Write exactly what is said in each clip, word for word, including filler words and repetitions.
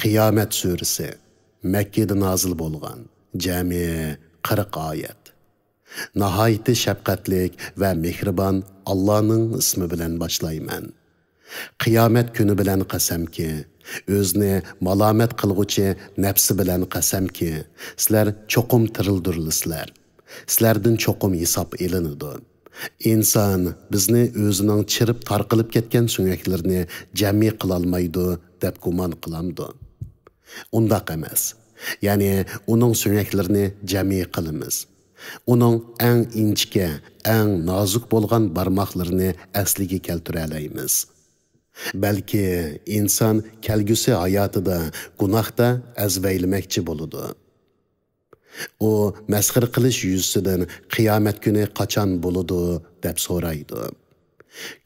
قىيامەت سۈرىسى، مەككىدە نازىل بولغان، جەمئىي قىرىق ئايەت. ناھايىتى شەپقەتلىك ۋە مېھرىبان ئاللانىڭ ئىسمى بىلەن باشلايمەن. قىيامەت كۈنى بىلەن قەسەمكى، ئۆزىنى مالامەت قىلغۇچى نەپسى بىلەن قەسەمكى، سىلەر چوقۇم تىرىلدۈرۈلىسىلەر. سىلەردىن چوقۇم ھېساب ئېلىنىدۇ. ئىنسان بىزنى ئۆزىنىڭ چىرىپ تارقىلىپ كەتكەن سۆڭەكلىرىنى جەمئىي قىلالمايدۇ دەپ گۇمان قىلامدۇ؟ ئۇنداق ئەمەس. يەنى ئۇنىڭ سۆڭەكلىرىنى جەمئىي قىلىمىز. ئۇنىڭ ئەڭ ئىنچىكە، ئەڭ نازۇك بولغان بارماقلىرىنى ئەسلىگە كەلتۈرەلەيمىز. بەلكى ئىنسان كەلگۈسى ھاياتىدا گۇناھتا ئەزۋەيلىمەكچى بولىدۇ. ئۇ مەسخىرە قىلىش يۈزىسىدىن قىيامەت كۈنى قاچان بولىدۇ دەپ سورايدۇ.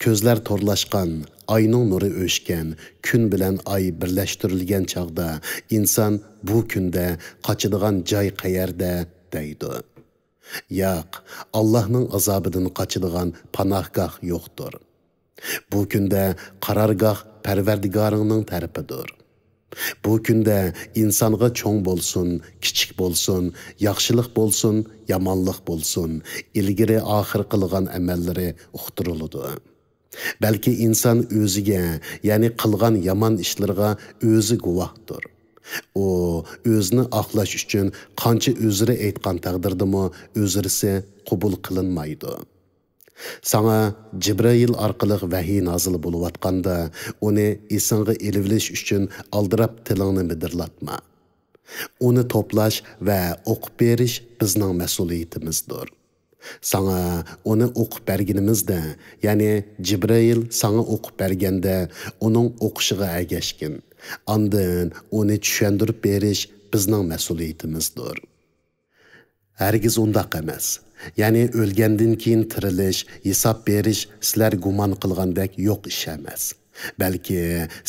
كۆزلەر تورلاشقان، ئاينىڭ نۇرى ئۆچكەن، كۈن بىلەن ئاي بىرلەشتۈرۈلگەن چاغدا ئىنسان بۇ كۈندە قاچىدىغان جاي قەيەردە دەيدۇ. ياق، ئاللاھنىڭ ئازابىدىن قاچىدىغان پاناھگاھ يوقتۇر. بۇ كۈندە قارارگاھ پەرۋەردىگارىڭنىڭ تەرىپىدۇر. بۇ كۈندە ئىنسانغا چوڭ بولسۇن، كىچىك بولسۇن، ياخشىلىق بولسۇن، يامانلىق بولسۇن، ئىلگىرى ئاخىر قىلغان ئەمەللىرى ئۇقتۇرۇلىدۇ. بەلكى ئىنسان ئۆزىگە، يەنى قىلغان يامان ئىشلىرىغا ئۆزى گۇۋاھتۇر. ئۇ ئۆزىنى ئاقلاش ئۈچۈن قانچە ئۆزرە ئېيتقان تەقدىردىمۇ ئۆزرىسى قوبۇل قىلىنمايدۇ. ساڭا جىبرىئىل ئارقىلىق ۋەھىي نازىل بولۇۋاتقاندا، ئۇنى ئېسىڭغا ئېلىۋېلىش ئۈچۈن ئالدىراپ تىلىڭنى مىدىرلاتما. ئۇنى توپلاش ۋە ئوقۇپ بېرىش بىزنىڭ مەسئۇلىيىتىمىزدۇر. ساڭا ئۇنى ئوقۇپ بەرگىنىمىزدە، يەنى جىبرىئىل ساڭا ئوقۇپ بەرگەندە، ئۇنىڭ ئوقۇشىغا ئەگەشكىن. ئاندىن ئۇنى چۈشەندۈرۈپ بېرىش بىزنىڭ مەسئۇلىيىتىمىزدۇر. ھەرگىز ئۇنداق ئەمەس. يەنى ئۆلگەندىن كېيىن تىرىلىش، ھېساب بېرىش سىلەر گۇمان قىلغاندەك يوق ئىش ئەمەس. بەلكى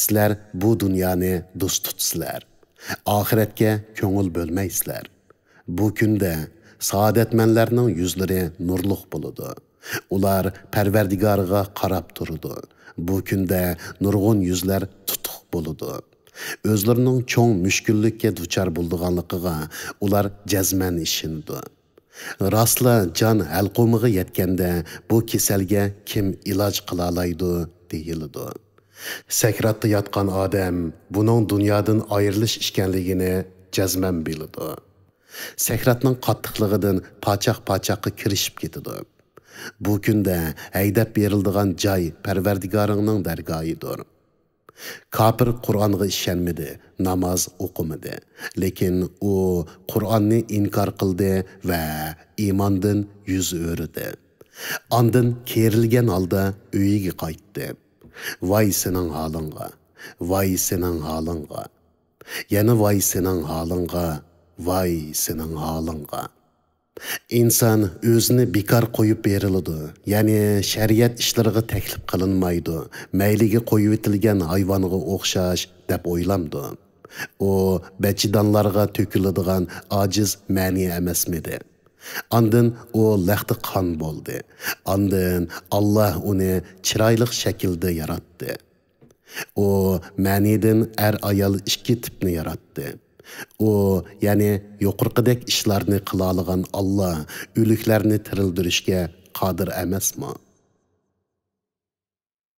سىلەر بۇ دۇنيانى دوست تۇتىسىلەر. ئاخىرەتكە كۆڭۈل بۆلمەيسىلەر. بۇ كۈندە سائادەتمەنلەرنىڭ يۈزلىرى نۇرلۇق بولىدۇ. ئۇلار پەرۋەردىگارىغا قاراپ تۇرىدۇ. بۇ كۈندە نۇرغۇن يۈزلەر تۇتۇق بولىدۇ. ئۆزلىرىنىڭ چوڭ مۈشكۈللۈككە دۇچار بولىدىغانلىقىغا ئۇلار جەزمەن ئىشىنىدۇ. راستلا جان ھەلقۇمىغا يەتكەندە بۇ كېسەلگە كىم ئىلاج قىلالايدۇ دېيىلىدۇ. سەكراتتا ياتقان ئادەم بۇنىڭ دۇنيادىن ئايرىلىش ئىكەنلىكىنى جەزمەن بىلىدۇ. سەكراتنىڭ قاتتىقلىقىدىن پاچاق-پاچاققا كىرىشىپ كېتىدۇ. بۇ كۈندە ھەيدەپ بېرىلىدىغان جاي پەرۋەردىگارىڭنىڭ دەرگاھىدۇر. كاپىر قۇرئانغا ئىشەنمىدى، ناماز ئوقۇمىدى. لېكىن ئۇ قۇرئاننى ئىنكار قىلدى ۋە ئىماندىن يۈز ئۆرۈدى. ئاندىن كېرىلگەن ھالدا ئۆيىگە قايتتى. ۋاي سېنىڭ ھالىڭغا، ۋاي سېنىڭ ھالىڭغا. يەنە ۋاي سېنىڭ ھالىڭغا، ۋاي سېنىڭ ھالىڭغا. ئىنسان ئۆزىنى بىكار قويۇپ بېرىلىدۇ، يەنى شەرىئەت ئىشلىرىغا تەكلىپ قىلىنمايدۇ، مەيلىگە قويۇۋېتىلگەن ھايۋانغا ئوخشاش دەپ ئويلامدۇ؟ ئۇ بەچىدانلارغا تۆكۈلىدىغان ئاجىز مەنى ئەمەسمىدى؟ ئاندىن ئۇ لەختە قان بولدى. ئاندىن ئاللا ئۇنى چىرايلىق شەكىلدە ياراتتى. ئۇ مەنىدىن ئەر-ئايال ئىككى تىپنى ياراتتى. ئۇ، يەنى يۇقىرىقىدەك ئىشلارنى قىلالىغان ئاللا ئۆلۈكلەرنى تىرىلدۈرۈشكە قادىر ئەمەسمۇ؟